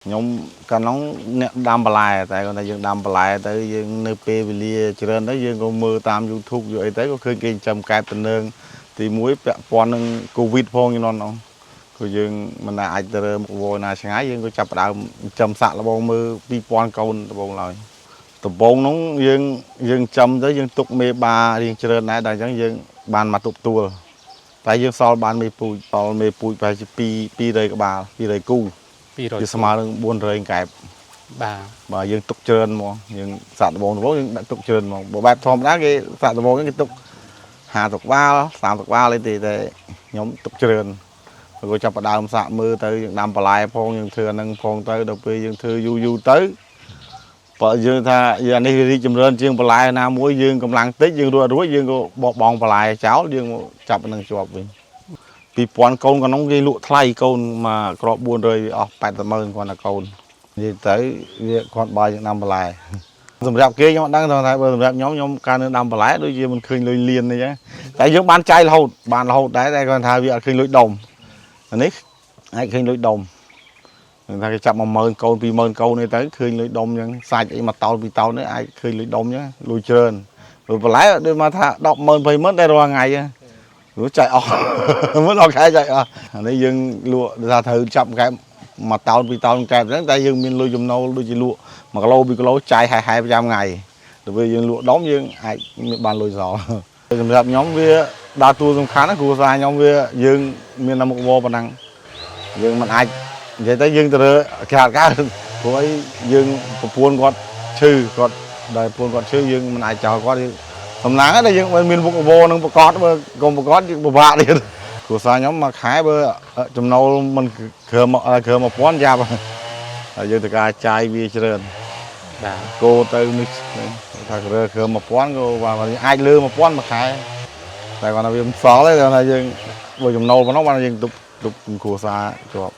ខ្ញុំកាលនោះអ្នកដាំបន្លែតែគាត់ថាយើងដាំបន្លែទៅយើងនៅពេលវេលាច្រើនទៅយើងក៏មើលតាម YouTube យកអីទៅក៏ឃើញគេចិញ្ចឹមកែបតំណើងទី1ពាក់ព័ន្ធនឹងកូវីដផងជំនាន់នោះក៏យើងមិនអាចទៅរើមុខវរណាឆ្ងាយយើងក៏ចាប់ផ្ដើមចិញ្ចឹមសាក់លបងមើល2000កូនដំបូងឡើយដំបូងនោះយើងយើងចិញ្ចឹមទៅយើងទុកមេបារៀងច្រើនដែរដល់អញ្ចឹងយើងបានមកទប់ទួលតែយើងសល់បានមេពូជសល់មេពូជប្រហែលជា2 200ក្បាល200គូ 200 វាស្មើនឹង400កែប បាទ បើយើងទុកច្រើនហ្មងយើងសាក់ដំបងដំបងយើងដាក់ទុកច្រើនហ្មងបើបែបធម្មតាគេសាក់ដំបងគេទុក50ក្បាល30ក្បាលអីទេតែខ្ញុំទុកច្រើនហើយក៏ចាប់ផ្ដើមសាក់មើលទៅយើងដាំបន្លែផងយើងធ្វើអានឹងផងទៅដល់ពេលយើងធ្វើយូរយូរទៅបើយើងថាយើងអានេះវារីកចម្រើនជាងបន្លែណាមួយយើងកម្លាំងតិចយើងរួចរួចយើងក៏បោះបង់បន្លែចោលយើងមកចាប់អានឹងជាប់វិញ2000កូនកណ្ដុងគេលក់ថ្លៃកូនមកគ្រាប់400អស់80ម៉ឺនគ្រាន់តែកូននិយាយទៅវាគ្រាន់បាយជាងដាំបន្លែសម្រាប់គេខ្ញុំអត់ដឹងថាបើសម្រាប់ខ្ញុំខ្ញុំការនៅដាំបន្លែដូចជាមិនឃើញលុយលៀនអីចឹងតែយើងបានចាយរហូតបានរហូតដែរតែគាត់ថាវាអត់ឃើញលុយដុំអានេះអាចឃើញលុយដុំនឹងថាគេចាប់10000កូន20000កូននេះទៅឃើញលុយដុំចឹងសាច់អីមួយតោនពីរតោននេះអាចឃើញលុយដុំចឹងលុយច្រើនព្រោះបន្លែដូចមកថា100000 20000តែរាល់ថ្ងៃចឹង ព្រោះចាយអស់ មិនដល់ខែចាយអស់អានេះយើងលក់ដោយសារត្រូវចាប់កែបមួយតោនពីរតោនកែបអញ្ចឹងតែយើងមានលុយចំណូលដូចជាលក់1គីឡូ2គីឡូចាយហែហែប្រចាំថ្ងៃដល់ពេលយើងលក់ដុំយើងអាចមានបានលុយសល់ សម្រាប់ខ្ញុំវាដើរតួសំខាន់ណាគ្រួសារខ្ញុំវាយើងមានតែមុខរបរប៉ុណ្ណឹងយើងមិនអាចនិយាយទៅយើងទៅរើគេអត់កើតព្រោះអីយើងប្រពន្ធគាត់ឈឺគាត់ដល់ប្រពន្ធគាត់ឈឺយើងមិនអាចចោលគាត់យើង សំណាងហ្នឹងដែលយើងមិនមានមុខរបរនឹងប្រកាសបើកុំប្រកាសយើងពិបាកទៀតគ្រួសារខ្ញុំមួយខែបើចំណូលមិនគ្រើមគ្រើម1000យ៉ាប់ហើយយើងត្រូវការចាយវាច្រើន បាទ គោទៅនេះថាគ្រើគ្រើម1000ក៏បាទអាចលើ1000មួយខែតែគាត់ថាវាមិនសល់ទេគាត់ថាយើងបើចំណូលប៉ុណ្ណោះបានយើងទប់ទប់គ្រួសារជាប់។